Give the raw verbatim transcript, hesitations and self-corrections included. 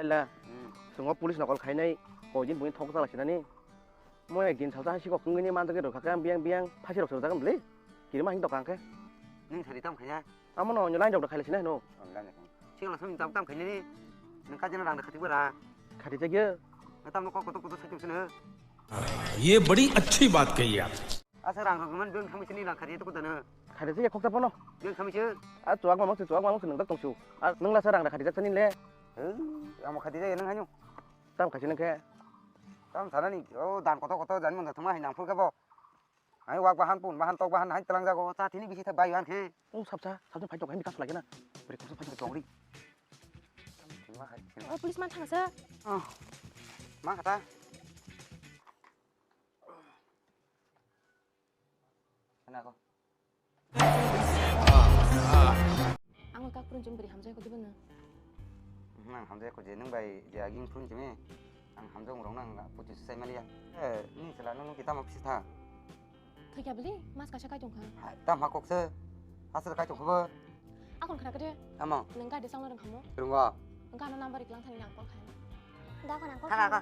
Ela, hmm, chwng o police no call khainai, koi din buini thok chala sinani. Mo ek din salsa hai sikok wngwi ni manjak rok kha khe ang biyang biyang phasi rok sojak bwle. Kirima hing tokang khe. Nung sari tam khaiya? Amo no nyo line rok khaile sinai no. Singla sami tam tam khainani. Nung kajina rang da khati bara. Khati jagya. Tam no kok koto koto sai sini. ये बड़ी अच्छी बात कही आप। Asa rang rok man beng khamai sini rang khati to kudana. Khati jagya khokta pono. Beng khamai se. A chuak mamang se chuak mamang se nung dak tongsu. A nung lasa rang da khati jak sani le. Amo khati jagya nung hanyo. Tam khaisi nung khe. Tam sanani o dan koto koto jani mung thuma hai nang phur khe bo. Hai wak bahan pun bahan tok bahan hai telang jago cha thini bisi thak bai han khe. O sapsa sapsa phai tok hai bikas lagi na. Beri kusa phai tok ri. Ma hai. O police man thangsa. Oh. Ma kata. Kana ko. Ang kak purun jum beri hamjai ko dibo na. Nang hamjai ko je nung bai je aging purun jumi. Ang hamjai rong nang puti sai maliya. Eh, ni sela nung kita ma pisa. Thoi kya beli? Mas kasa kai tong kha. Tam ha kok se. Asal kai tong kha. Akon khana kade. Amo. Nang ga de sang rong hamo. Rong wa. Ga no number iklang thani nang call khai. Ga ko nang call. Kha kha.